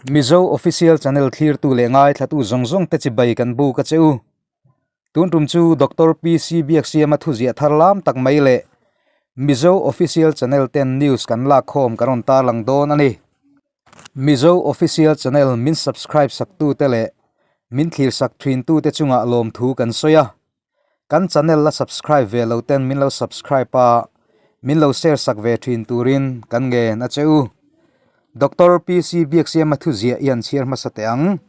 Mizo Official Channel thlirtu leh ngaithlatu zawng zawng te chibai kan buk a che u. Tun tum chu Doctor PC Biaksiama thuziah thar lam tak mai leh Mizo Official Channel ten news kan lakkhawm kan rawn tarlang dawn a ni. Mizo Official Channel min subscribe saktute leh min thlir sak thintute chungah lawmthu kan sawi a. Kan channel la subscribe ve lo ten min lo subscribe a, min lo share sak ve thin turin kan ngen a che u. Doctor PC Biaksiama thuziah i han chhiar hmasa teh ang.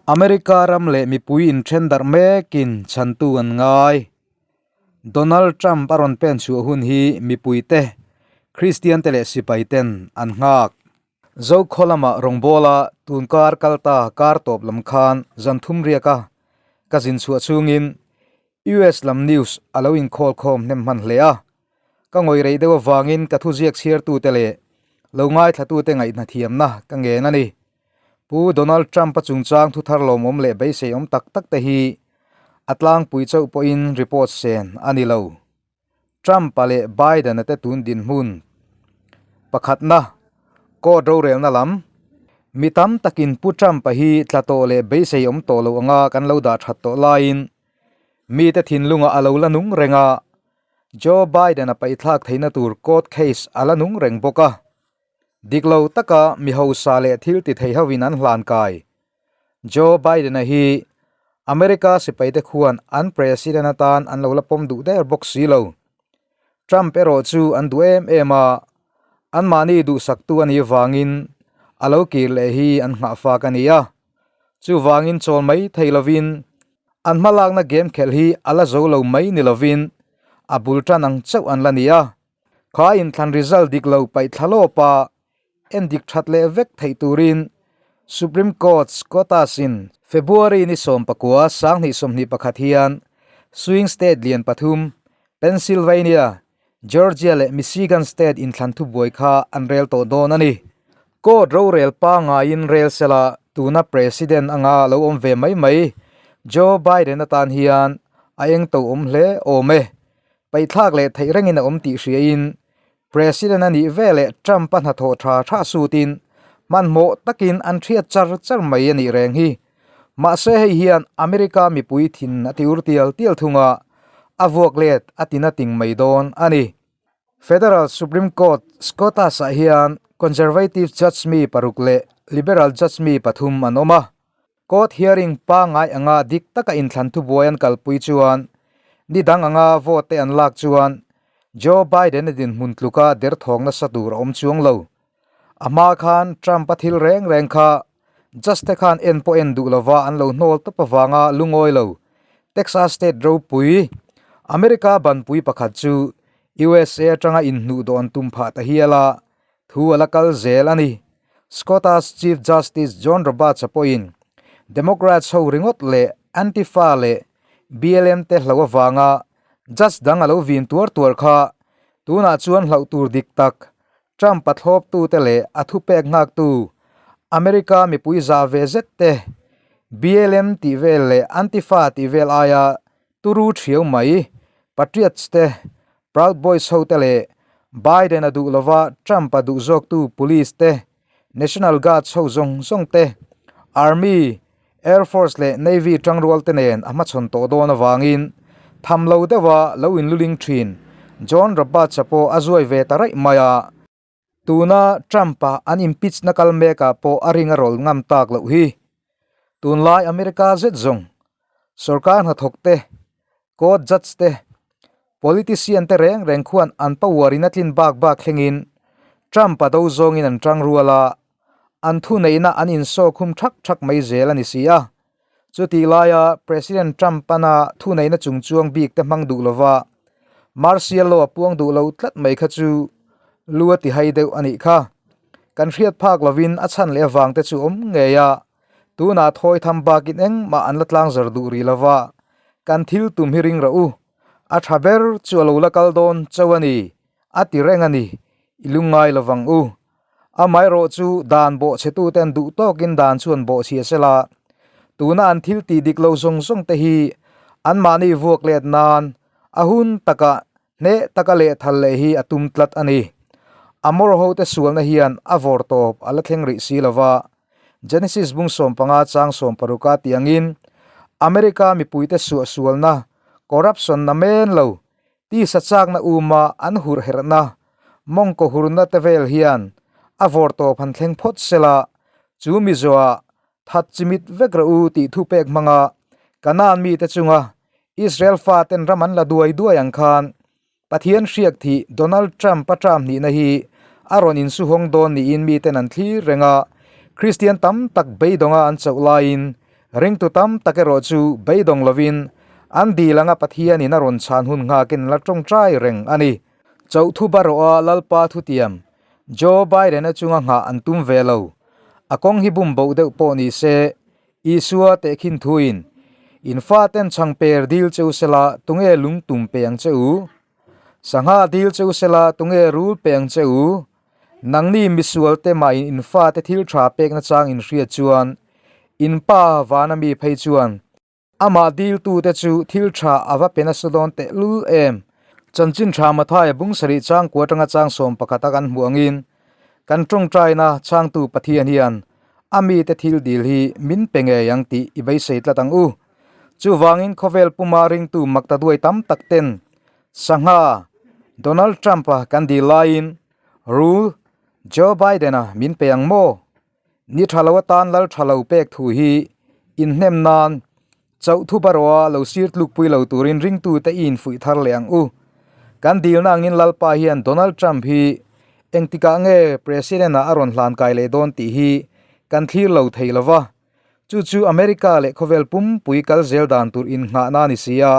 America ram leh mipui inthen darh mekin chhantu an ngai. Donald Trump a rawn pen chhuah hun hi mipuite, Kristian te leh sipai ten an nghak. Zokhaw lama rawngbawla tunkar kalta kar tawp lam khan zan thum riaka ka zin chhuah chhungin US lam news a lo inkhawl khawm hnem hman hle a. Ka ngawih rei deuh avangin ka thuziak chhiartute leh lo ngaithlatute ngaihna thiamna ka ngen a ni. Pu Donald Trump-a chungchang thuthar lawmawm leh beiseiawm tak tak te hi a tlangpui chauh pawhin report sen a ni lo. Trump-a leh Biden-a te tun dinhmun pakhatna court rorelna lam mi tam takin Pu Trump-a hi tla tawh leh beisei awm tawh lo anga kan lo dah that tawh laiin mite thinlungah a lo la nung reng a, Joe Biden-a paihthlak theihna tur court case a la nung reng bawk a. Dik lo taka mi hausa leh thil ti thei hovin an hlan kai. Joe Biden-a hi America sipaite khuan an president atan an lo la pawm duh der bawk si lo. Trump erawh chu an duh em em a, anmahni duhsaktu a nih vangin a lo kir leh hi an nghah fak a ni a. Chuvangin chawl mai thei lovin an hmalakna game khelh hi a la zo lo mai ni lovin a bul tan ang chauh an la ni a. Kha inthlan result dik lo paih thla lawp a, en dik that leh vek theih turin Supreme Court Scotus in February ni 19 2021 hian swing state lian pathum Pennsylvania, Georgia leh Michigan state inthlan thubuai kha an rel tawh dawn a ni. Court rorel pangaiin rel sela tuna President anga lo awm ve mai mai Joe Biden atan hian a eng to awm hle awm e. Paihthlak leh theih rengin a awm tih hriain President a nih veleh Trump-a hnathawh tha tha sutin hmanhmawh takin an hriat char char mai a nih reng hi. Mahse hei hian America mipui thin a ti ur tial tial thung a, a vuak let a ti na ting mai dawn a ni. Federal Supreme Court Scotus-ah hian Conservative judge mi paruk leh Liberal judge mi pathum an awm a. Court hearing pangngai anga dik taka inthlan thubuai an kalpui chuan ni dang anga vote te an lak chuan Joe Biden-a dinhmun tluka derthawng nasa tur a awm chuang lo. A hma khan Trump-a thil reng reng kha judge te khan en pawh en duh lova an lo hnawl tawp avanga lungawi lo. Texas state ropui, America banpui pakhat chu USA atanga inhnuh dawh an tum phah ta hial a, thu a la kal zel a ni. Scottish Chief Justice John Roberts-a pawhin Democrats ho ringawt leh Antifa leh BLM te hlo avanga judge dang a lo vin tuar tuar kha tunah chuan hlauh tur dik tak Trump-a thlawptute leh a thupek nghaktu America mipui za ve zet te BLM tih vel leh Antifa tih vel aia turu thiau mai Patriots te Proud Boys ho te leh Biden a duh lova Trump a duh zawktu police te, National Guards ho zawng zawng te, Army, Air Force leh Navy tangrual te nen a hmachhawn tawh dawn avangin tham lo deuha lo inluling thin John Roberts-a pawh a zuai ve ta raih mai a. Tuna Trump-a an impeach na kal mekah pawh a ring a rawl ngam tak loh hi. Tunlai America zet zawng, sorkar hnathawk te, court judge te, politician te reng reng khuan an power in a tlin bak bak thlengin Trump-a do zawngin an tang rual a, an thuneihna an insawk hum thak thak mai zel a ni si a. Chutih laia President Trump-ana thuneihna chungchuang bik te hmang duh lova martial law a puang duh lo tlat mai kha chu lu a ti hai deuh a nih kha. Kan hriat phak lovin a chhan leh avang te chu awm ngei a, tunah thawi tham bakin engmah an la tlang zar duh rih lova, kan thil tum hi ring rawh u, a tha ber chu a lo la kal dawn chauh a ni, a ti reng a ni, i lungngai lovang u. Amaherawh chu dan bawhchhetuten duh tawkin dan chu an bawhchhia sela, tuna an thil tih dik lo zawng zawng te hi anmahni vuak let nan a hun taka hneh taka lehthal leh hi a tum tlat a ni. Amor hote sualna hian a vawr tawp a la thleng rih si lova. Genesis bung 15 chang 16 a tih angin America mipuite suahsualna, corruption, na men lo, tisa chakna uma an hurh herhna, mawngkaw hurna te vel hian a vawr tawp han thleng phawt sela, chu mizoah that chimit vek rawh u tih thupek hmanga Kanaan mite chunga Israel faten ram an la duai duai ang khan Pathian hriak thih Donald Trump-a term hnihna hi a rawn insuhawng dawn niin miten an thlir reng a, Kristian tam tak beidawnga an chauh laiin ringtu tam tak erawh chu beidawng lovin an dil anga Pathianin a rawn chhan hun nghakin an la tawngtai reng a ni. Chauh thu barawha Lalpa thutiam Joe Biden-a chunga nghah an tum ve lo. A kawng hi bum boh deuh pawh ni se, Isua tehkhin thuin, In faten chhangper dil che u sela, tunge lungtum pe ang che u? Sangha dil che u sela, tunge rul pe ang che u? Nangni misualte mahin in fate thil tha pekna chang in hriat chuan, in pa vana mi phei chuan amah diltute chu thil tha a va pe nasa dawn tehlul em? Chanchin tha Mathaia bung sarih changkua atanga chang 11 a kan hmuh angin, Kan tawngtaina chhangtu Pathian hian a mite thil dil hi min pe ngei ang tih i beisei tlat ang u. Chuvangin khawvel puma ringtu makta duai tam tak ten sangha Donald Trump-a kan dil laiin rul Joe Biden-a min pe ang maw? Ni tha lo atan lal tha lo pek thu hi inhnem nan chauh thu barawha lo sir tlukpui lo turin ringtute i infuih thar leh ang u. Kan dilna angin Lalpa hian Donald Trump hi engtikah nge President-ah a rawn hlan kai leh dawn tih hi kan thlir lo thei lo va. Chu chu America leh khawvel pumpui kal zel dan tur innghahna a ni si a,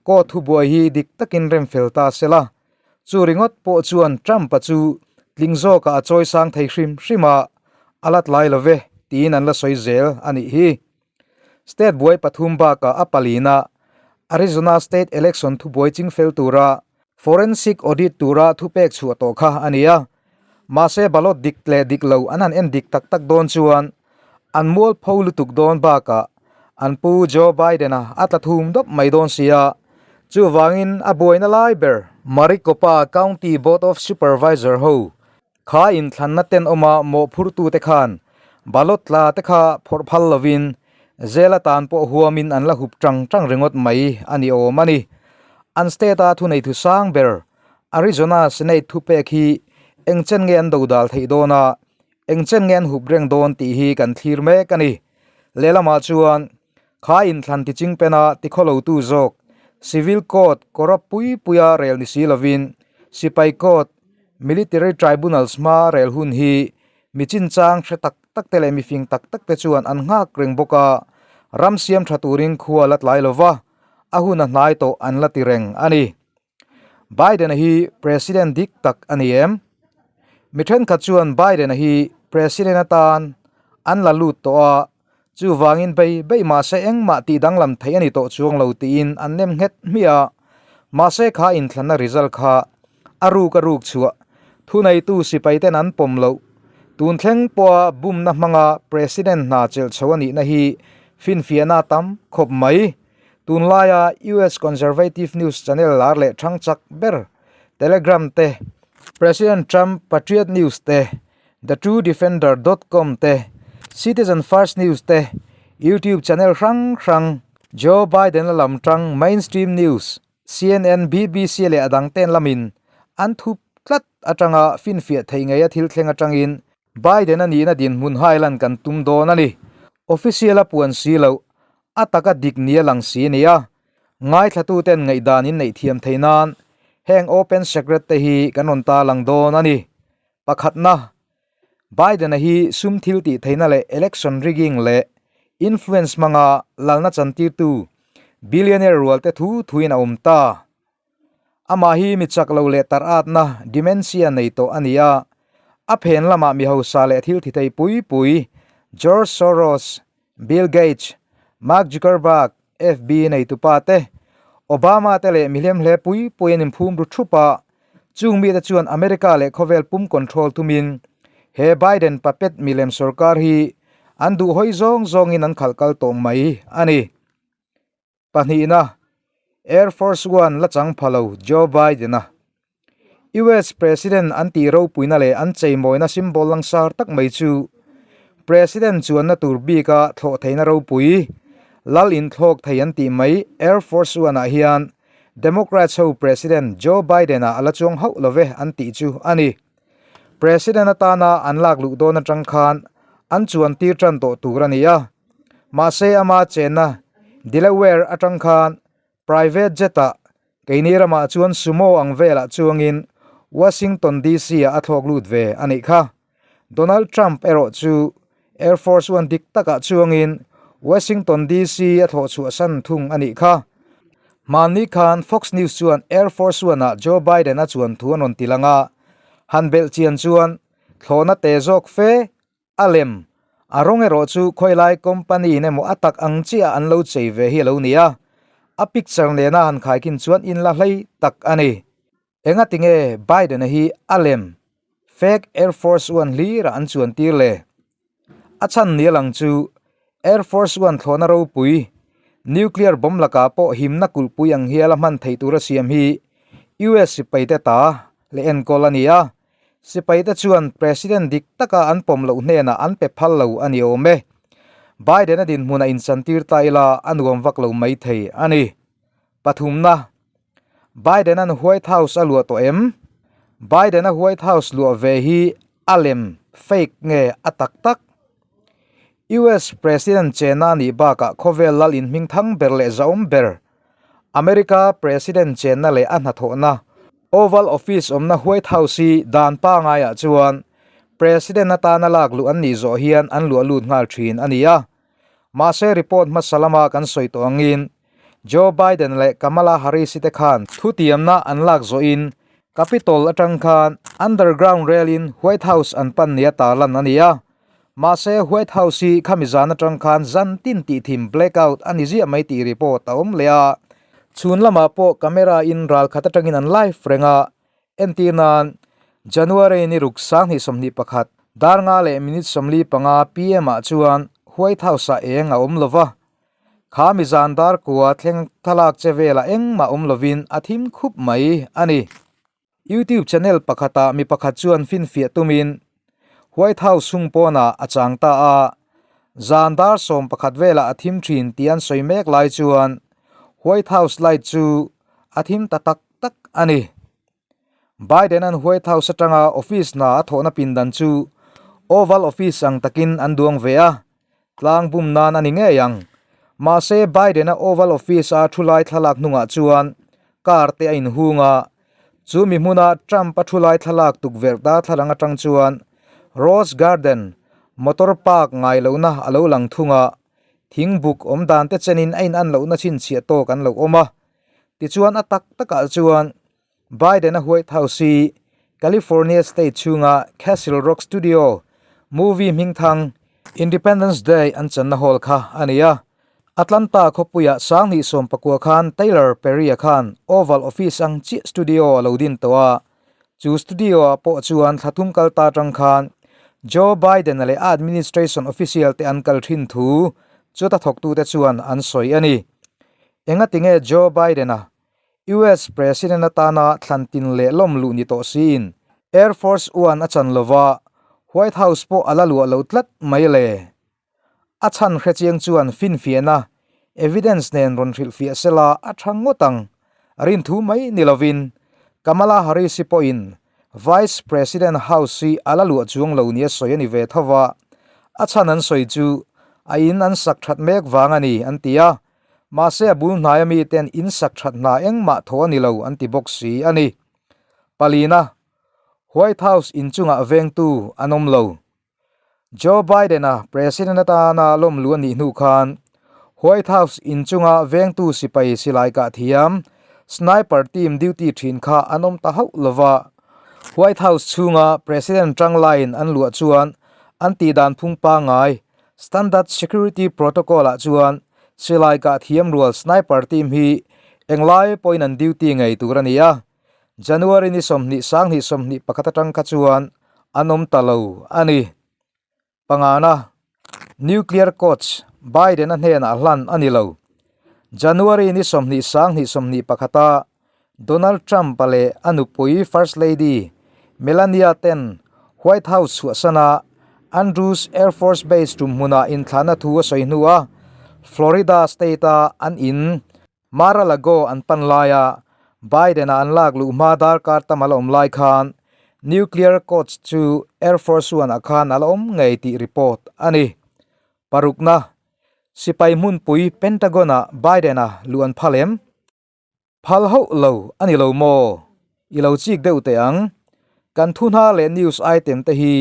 court thubuai hi dik takin rem fel ta se la. Chu ringawt pawh chuan Trump-a chu tling zawkah a chawi sang thei hrim hrim a, a la tlai lo ve tiin an la sawi zel a nih hi. State buai pathum bakah a palina Arizona State election thubuai chingfel tura forensic audit tura thupek chhuah tawh kha a ni a. Mahse ballot dik leh dik lo an han en dik tak tak dawn chuan an mualpho lutuk dawn bakah an pu Joe Biden-a a tla thum dawp mai dawn sia. Chuvangin a buaina lai ber Maricopa County Board of Supervisor ho kha inthlanna tenawma mawhphurtute khan ballot tla te kha phawrh phal lovin jail atan pawh huamin an la hup tang tang ringawt mai a ni awm a ni. An state-a thunei thusang ber Arizona Senate thupek hi eng chen nge an dodal theih dawn a, eng chen nge an hup reng dawn tih hi kan thlir mek a ni. Lehlamah chuan kha inthlan ti chingpena tikhawlotu zawk Civil Court corrupt pui puia rel ni si lovin Sipai Court, Military Tribunals hma rel hun hi mi chinchang hre tak tak te leh mifing tak tak te chuan an nghak reng bawk a, ram siam tha turin khua la tlai lova a hun a hnai tawh an la ti reng a ni. Biden-a hi President dik tak a ni em? Mi thenkhat chuan Biden-a hi President atan an la lut tawh a, chuvangin bei bei mahse engmah tih danglam theih a ni tawh chuang lo tiin an nem nghet hmiah a. Mahse kha inthlanna result kha a ruk a ruk chhuah thuneitu sipaiten an pawm loh. Tun thleng pawha bumna hmanga President hna chelh chho a nihna hi finfiahna a tam khawp mai. Tunlaia US Conservative news channel lar leh thang chak ber Telegram te, President Trump Patriot News te, The True Defender dot com te, Citizen First News te, YouTube channel hrang hrang, Joe Biden-a lam tang mainstream news CNN, BBC leh a dang ten lamin an thup tlat atanga finfiah theih ngeia thil thleng atangin Biden-a nihna dinhmun hailan kan tum dawn a ni. Official-a puan si loh A taka dik ni a lang si a ni a, ngaithlatuten ngaihdan in neih thiam theih nan heng open secret te hi kan rawn ta lang dawn a ni. Pakhatna, Biden-a hi sum thil tih theihna leh election rigging leh influence hmanga lalna chantirtu billionaire rualte thu thuin a awm ta. Amah hi mi chak lo leh tar atna dementia nei tawh a ni a, a phen lamah mi hausa leh thil thi thei pui pui George Soros, Bill Gates, Mark Zuckerberg, FB neitupa te, Obama te leh mi hlemhle pui pui an inphum ru thup a, chung mite chuan America leh khawvel pum control tumin he Biden puppet milem sorkar hi an duhhawi zawng zawngin an khalh kal tawh mai a ni. Pahnihna, Air Force One la chang pha lo Joe Biden-a US President an tih ropuina leh an cheimawina symbol langsar tak mai chu President chuanna tur bika thlawh theihna ropui, lal inthlawk thei an tih mai Air Force One-ah hian Democrats ho President Joe Biden-a a la chuang hauh lo ve an tih chu a ni. President atana an lak luh dawn atang khan an chuan tir tan tawh tur a ni a. Mahse ama chenna Delaware atang khan private jet-ah keini ramah chuan Sumo ang velah chuangin Washington DC-ah a thlawk lut ve a nih kha. Donald Trump erawh chu Air Force One dik takah chuangin Washington DC a thlawh chhuahsan thung a nih kha. Hmanni khan Fox News chuan Air Force One-ah Joe Biden a chuan thu an rawn ti lang a, han belh chian chuan thlawhna te zawk fe a lem. A rawng erawh chu khawilai company in emaw a tak ang chiah an lo chei ve hi a lo ni a, a picture nena han khaikhin chuan inla hlei tak a ni. Engati nge Biden-a hi a lem fake Air Force One hlirah an chuan tir le? A chhan ni a lang chu Air Force One thlawhna ropui, nuclear bomb lakah pawh himna kulhpui ang hiala hman theih tura siam hi US sipaite ta leh enkawl a ni a. Sipaite chuan President dik taka an pawm loh hnenah an pe phal lo a ni awm e. Biden-a dinhmun a inchantir ta ila a nuam vak lo maithei a ni. Pathumna, Biden-a'n White House a luah tawh em? Biden-a White House luah ve hi a lem, fake, nge a tak tak? US President chenna a nih bakah khawvel lal inhmingthang ber leh zahawm ber, America President chenna leh a hnathawhna, Oval Office awmna White House hi dan pangaiah chuan President atana lak luh an nih zawh hian an luah lut nghal thin a ni a. Mahse report hmasa lama kan sawi tawh angin Joe Biden leh Kamala Harris te khan thutiamna an lak zawhin Capitol atang khan underground rail in White House an pan nia tarlan a ni a. Mahse White House hi khami zan atang khan zan tin tih thim blackout a ni ziah mai tih report a awm leh a. Chhun lamah pawh camera in ral khat atangin an live reng a. Entir nan, January ni ruk 2021, dar nga leh minute 45 pm ah chuan White House ah eng a awm lo va. Kha mi zan dar kua thleng thlalak che velah engmah awm lovin a thim khup mai a ni. YouTube channel pakhatah mi pakhat chuan finfiah tumin White House hung pawnah a chang ta a, zan dar 11 velah a thim thin tih an sawi mek lai chuan White House light chu a thim ta tak tak a ni. Biden-a'n White House atanga office hna a thawhna pindan chu Oval Office ang takin an duang ve a, tlang bum nan a ni ngei ang. Mahse, Biden-a Oval Office-a thu lai thlalak hnungah chuan car te a inhung a, chu mi hmuna Trump-a thu lai thlalak tukverh darthlalang atang chuan Rose Garden motor park ngai lohna a lo lang thung a, thingbuk awm dan te chenin a inan lohna chhinchhiah tawk an lo awm a. Tichuan a tak takah chuan Biden-a White House hi California state chhunga Castle Rock Studio movie hmingthang Independence Day an channa hall kha a ni a. Atlanta khawpuiah 2019 khan Tyler Perry-a khan Oval Office ang chiah studio a lo din tawh a. Chu studio-ah pawh chuan thla thum kal ta atang khan Joe Biden-a leh a administration official te an kal thin thu chuta thawktute chuan an sawi a ni. Engatinge Joe Biden-a US President atana thlan tin leh lawm luh ni tawh siin Air Force One a chan lova, White House pawh a la luah lo tlat mai le. A chhan hrechiang chuan finfiahna, evidence, nen rawn hrilhfiah sela a tha ngawt ang. Rinthu mai ni lovin Kamala Harris-i pawhin Vice President House hi a la luah chuang lo nia sawi a ni ve tho va, a chhan an sawi chu a in an sak that mek vang a ni an ti a. Mahse a bul hnaia miten in sak that hna engmah thaw a ni lo an ti bawk si a ni. Palina, White House inchungah vengtu an awm lo. Joe Biden-a President atana lawm luh a nih hnu khan White House inchunga vengtu sipai silai kah thiam sniper team duty thin kha an awm ta hauh lova. White House chhunga President tang laiin an luah chuan an tihdan phung pangngai Standard Security Protocol-ah chuan silai kah thiam rual sniper team hi englai pawhin an duty ngei tur a ni a, January ni 20 2021 atang kha chuan an awm ta lo a ni. Pangana, Nuclear Coach Biden-a hnenah hlan a ni lo. January ni 20 2021-a Donald Trump-a leh a nupui First Lady Melania ten White House chhuahsana Andrews Air Force Base tumhmunah inthlahna thu a sawi hnuah Florida state-a an in Mar-a-Lago an pan laia Biden-a an lak luh hma darkar tam a la awm lai khan nuclear codes chu Air Force One-ah khan a la awm ngei tih report a ni. Parukna, Sipai hmunpui Pentagon-ah Biden-a luh an phal em? Phal hauh lo a ni lo maw? I lo chik deuh teh ang. Kan thu hna leh news item te hi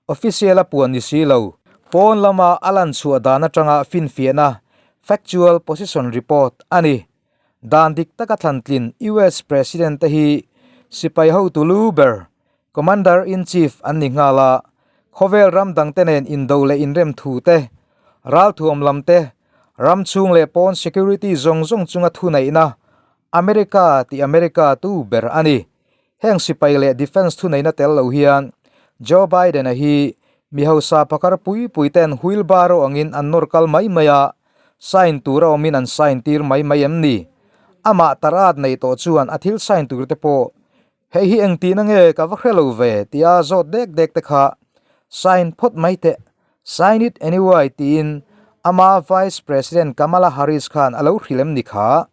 official a puan ni si lo. Pawn lama a lan chhuah dan atanga finfiahna, factual position report, a ni. Dan dik taka thlantlin US President te hi sipai hotu lu ber, Commander-in-Chief an ni nghal a, khawvel ram dangte nen indo leh inrem thu te, ralthuam lam te, ram chhung leh pawn security zawng zawng chunga thuneihna America tih America tu ber a ni. Heng sipai leh defence thuneihna tel lo hian Joe Biden-a hi mi hausa phakar pui pui ten wheelbarrow angin an nawr kal mai mai a, sign tura awmin an sign tir mai mai em ni? Amah tar at neih tawh chuan a thil sign tur te pawh Hei hi engtihna nge ka va hre lo ve tia zawt dek dek te kha sign phawt mai teh, sign it anyway tiin ama Vice President Kamala Harris khan a lo hrilh em ni kha?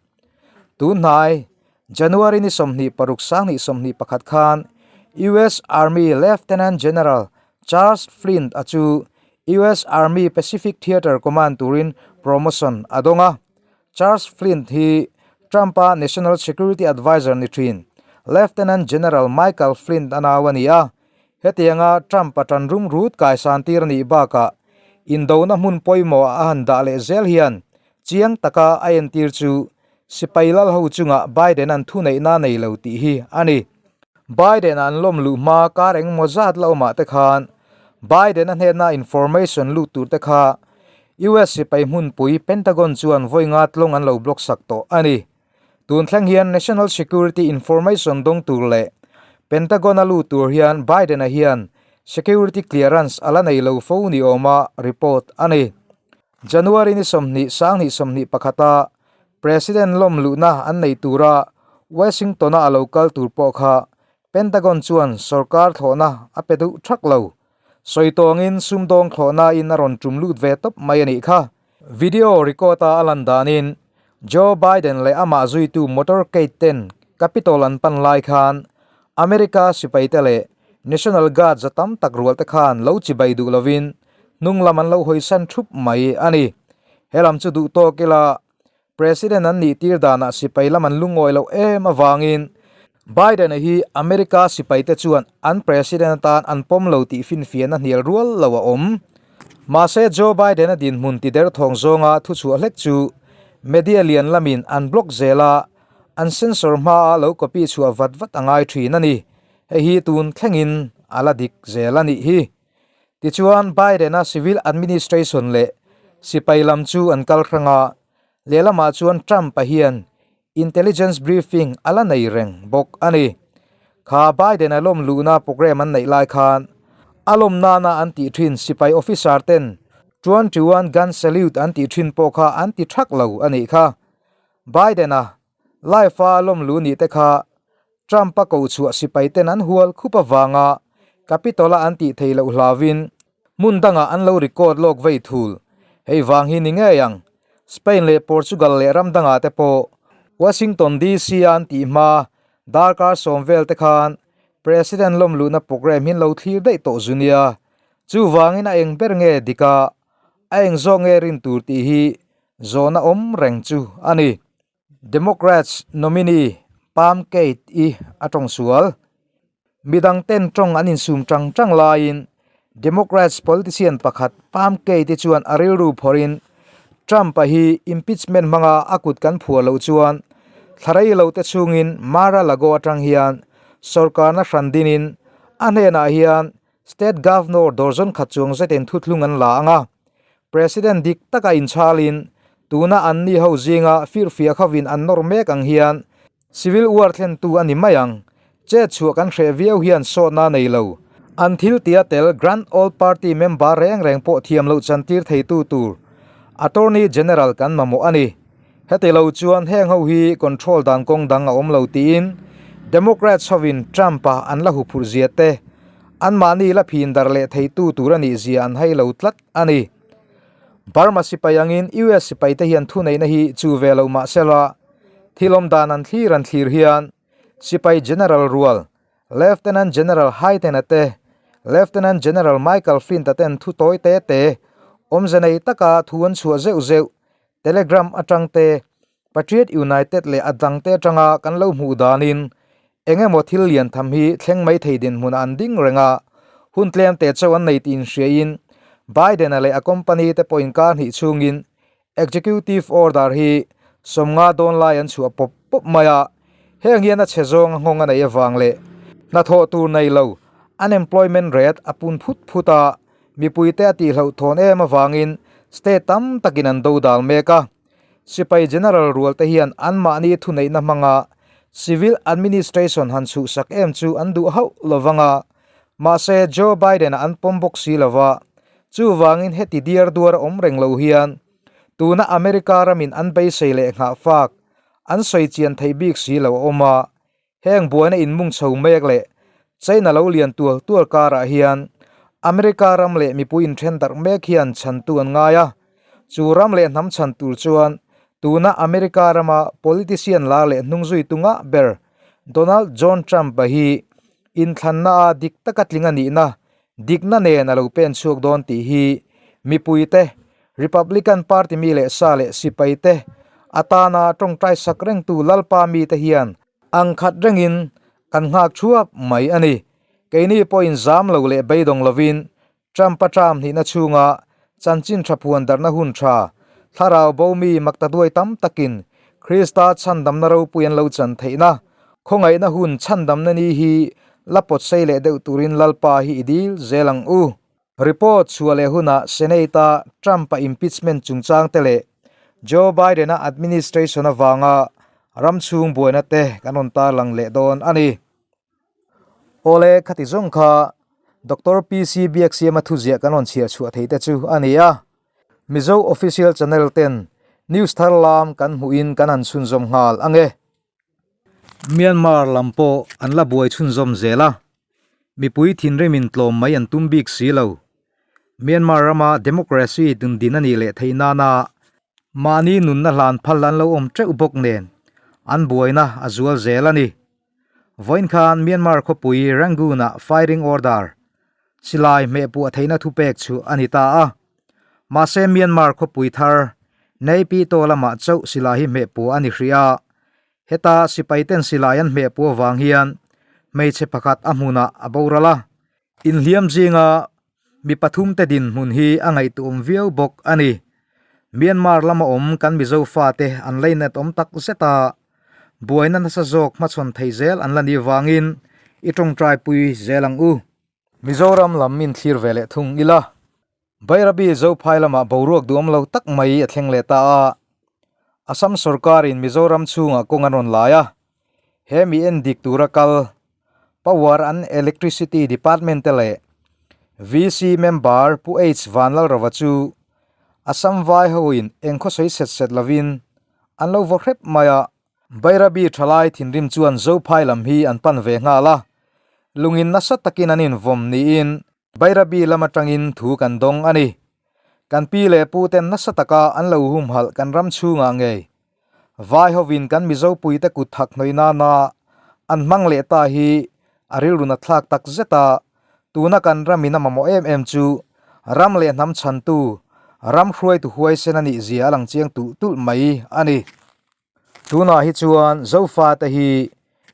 Tun hnai, January ni 26 2021 khan US Army Lieutenant General Charles Flint a chu US Army Pacific Theater Command turin promotion a dawng a. Charles Flint hi Trump-a National Security Adviser ni thin, Lieutenant General Michael Flint a nau a ni a. Hetianga Trump-a tan rum rut kaisan tir a nih bakah indona hmun pawimawh a han dah leh zel hian chiang taka a entir chu sipai lal ho chungah Biden-a'n thuneihna nei lo tih hi a ni. Biden-a an lawm luh hma kar engmaw zat la awmah te khan Biden-a hnena information lut tur te kha US sipai hmunpui Pentagon chuan vawi nga tlawng an lo block sak tawh a ni. Tun thleng hian National Security Information dawng tur leh Pentagon-a lut tur hian Biden-a hian security clearance a la nei lo fo ni awma report a ni. January ni 20 20 21 a President lawm luhna an nei tura Washington-a a lo kal tur pawh kha Pentagon chuan sorkar thlawhna a pe duh thak lo. Sawi tawngin sumdawng thlawhnain a rawn tum lut ve tawp mai a nih kha. Video record-a a lan danin Joe Biden leh amah zuitu motorcade ten Capitol an pan lai khan America sipaite leh National Guard za tam tak rual te khan lo chibai duh lovin hnung lam an lo hawisan thup mai a ni. He lam chu duh tawk ila President an nih tir danah sipai lam an lungawi loh em avangin Biden-a hi America sipaite chuan an President atan an pawm lo tih finfiahna hnial rual lo a awm. Mahse Joe Biden-a dinhmun ti derthawng zawnga thuchhuah hlek chu media lian lamin an block zel a, an censor hmaa lo copy chhuah vat vat a ngai thin a ni. Hei hi tun thlengin a la dik zel a nih hi. Tichuan Biden-a civil administration leh sipai lam chu an kal hrang a, lehlamah chuan Trump-a hian intelligence briefing a la nei reng bawk a ni. Kha Biden-a lawm luhna program an neih lai khan a lawm nana an tih thin sipai officer ten 21 gun salute an tih thin pawh kha an ti thak lo a nih kha. Biden-a Live-a lawm lu nih te kha Trump-a ko chhuah sipai ten an hual khup avanga Capitol-a an tih theih loh hlauin hmun dangah an lo record lawk vei thul. Hei vang hi ni ngei ang. Spain leh Portugal leh ram dangah te pawh Washington DC-a an tih hma darkar sawm vel te khan President lawm luhna program hi an lo thlir daih tawh zu nia. Chuvangin a eng ber nge dik a, a eng zawk nge rin tur tih hi zawhna awm reng chu a ni. Democrats nominee Pam Kate-i a tawng sual. Midang ten tawng an insum tang tang laiin Democrats politician pakhat Pam Kate-i chuan a rilru phawrhin Trump-a hi impeachment hmanga a kut kan phuah loh chuan thla rei lo te chhungin Mar-a-Lago atang hian sorkarna hran dinin a hnenah hian State Governor dawrzawn khat chuang zetin thuthlung an la ang a, President dik taka inchhalin tuna anni ho zinga firfiak hovin an nawr mek ang hian Civil War thlentu a ni mai ang. Chet chhuah kan hreh viau hian sawtna nei lo. An thil tia tel Grand Old Party member reng reng pawh thiam loh chantir theitu tur Attorney General kan mamawh a ni. Heti lo chuan heng ho hi control dan kawng dang a awm lo tiin Democrats hovin Trump-a an la huphurh zia te, Anmahni la phin darh leh theitu tur a nih zia an hai lo tlat a ni. Burma sipai angin US sipaite hian thuneihna hi chu ve lo mah sela, thil awm dan an thlir an thlir hian Sipai General rual Lieutenant General Hyten-a te, Lieutenant General Michael Flint-a ten thu tawi te te awmze nei taka thu an chhuah zeuh zeuh Telegram atang te, Patriot United leh a dangte atanga kan lo hmuh danin eng emaw thil lian tham hi thleng mai thei dinhmunah an ding reng a, hun tlem te chauh an nei tih inhriain Biden-a leh a company te pawh inkar hnih chhungin Executive Order hi 50 dawn lai an chhuah pawp pawp mai a, heng hian a chhe zawng a nghawng a neih avang leh hnathawh tur nei lo unemployment rate a pun phut phut a, mipuite a tihhlauhthawn em avangin state tam takin an dodal mek a. Sipai General rual te hian anmahni thuneihna hmanga civil administration han chhuhsak em chu an duh hauh lovang a, mahse Joe Biden-a an pawm bawk si lova, chuvangin heti diar duar a awm reng lo hian tuna America ramin an beisei leh nghahfak an sawi chian theih bik si lo a awm a. Heng buaina inmung chho mek leh China lo lian tual tual karah hian America ram leh mipui inthen darh mek hian chhantu an ngai a. Chu ram leh hnam chhan tur chuan tuna America rama politician lar leh hnungzuitu ngah ber Donald John Trump-a hi inthlanna a dik taka tling a nihna dikna nen a lo pen chhuak dawn tih hi mipuite Republican Party mi leh sa leh sipaite atana tawngtai sak rengtu Lalpa mite hian ang khat rengin kan nghak thuap mai a ni. Keini pawhin zam lo leh beidawng lovin Trump-a term hnihna chhunga chanchin tha phuan darhna hun tha, thlarau bo mi maktaduai tam takin Krista chhandamna ropui an lo chan theihna, khawngaihna hun chhandamna ni hi la pawtsei leh deuh turin Lalpa hi i dil zel ang u. Report chhuah leh hunah Senate-a Trump-a impeachment chungchang te leh Joe Biden-a administration avanga ram chhung buaina te kan rawn tarlang leh dawn a ni. Awle, khati zawng kha Doctor PC Biaksiama thuziah kan rawn chhiar chhuah thei te chu a ni a. Mizo Official Channel ten news thar lam kan hmuhin kan han chhunzawm nghal ang e. Myanmar lam pawh an la buai chhunzawm zel a, mipui thinrimin tlawm mai an tum bik si lo. Myanmar rama democracy dundin a nih leh theih nana mahni nunna hlan phal an lo awm teuh bawk nen an buaina a zual zel a ni. Vawiin khan Myanmar khawpui Rangoon-ah firing order, silai hmehpuah theihna thupek chu a ni ta a. Mahse Myanmar khawpui thar Naypyidaw lamah chauh silai hi hmehpuah a ni hrih a, Heta sipaiten silai an hmehpu avang hian hmeichhe pakhat a hmunah a boral a, inhliam zinga mi pathumte dinhmun hi a ngaihtuahawm viau bawk a ni. Myanmar lama awm kan Mizo fate an lainat awm tak zet a, buaina nasa zawk hmachhawn thei zel an la nih vangin i tawngtaipui zel ang u. Mizoram lam min thlir ve leh thung ila. Bairabi Zophai lamah boruak duhawm lo tak mai a thleng leh ta a, Assam sorkarin Mizoram chhungah kawng an rawn lai a, he mi en dik tura kal Power and Electricity Department te leh VC member Pu H Vanlalrova chu Assam vai hoin eng khawsawi set set lovin an lo vaw hrep mai a. Bairabi thalai thinrim chuan Zophai lam hi an pan ve nghal a, lungin nasa takin an invawm niin Bairabi lam atangin thu kan dawng a ni. Kan pi leh pu ten nasa taka an lo humhalh kan ram chhungah ngei. Vai hovin kan Mizo puite kut thak hnawih nana an hmang leh ta hi a rilru na thlak tak zet a, tuna kan ramin a mamawh em em chu ram leh hnam chhantu, ram hruaitu huaisen a nih zia a lang chiang tulh tulh mai a ni. Tunah hi chuan Zofate hi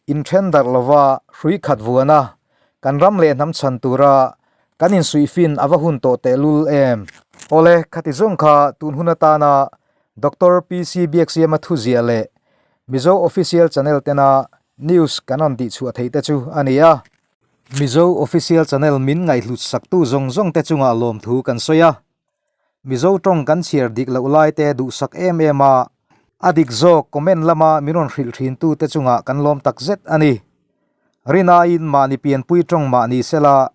inthen darh lova hrui khat vuana kan ram leh hnam chhan tura kan insuihfin a va hun tawh tehlul em? Awle, khati zawng kha tun hun atana Doctor PC Biaksiama thuziah leh Mizo Official Channel tena news kan rawn tihchhuah theih te chu a ni a. Mizo Official Channel min ngaihhlut saktu zawng zawng te chungah lawmthu kan sawi a. Mizo tawng kan chhiar dik loh lai te duhsak em em a, a dik zawk comment lama min rawn hrilh thin tu te chungah kan lawm tak zet a ni. Rinaiin mahni pianpui tawng mah ni sela,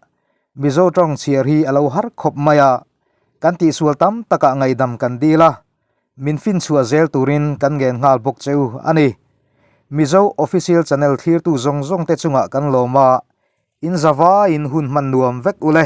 Mizo tawng chhiar hi a lo har khawp mai a, kan tihsual tam takah ngaihdam kan dil a, min finchhuah zel turin kan ngen nghal bawk che u a ni. Mizo Official Channel thlirtu zawng zawng te chungah kan lawm a. In zavaiin hun hman nuam vek ule.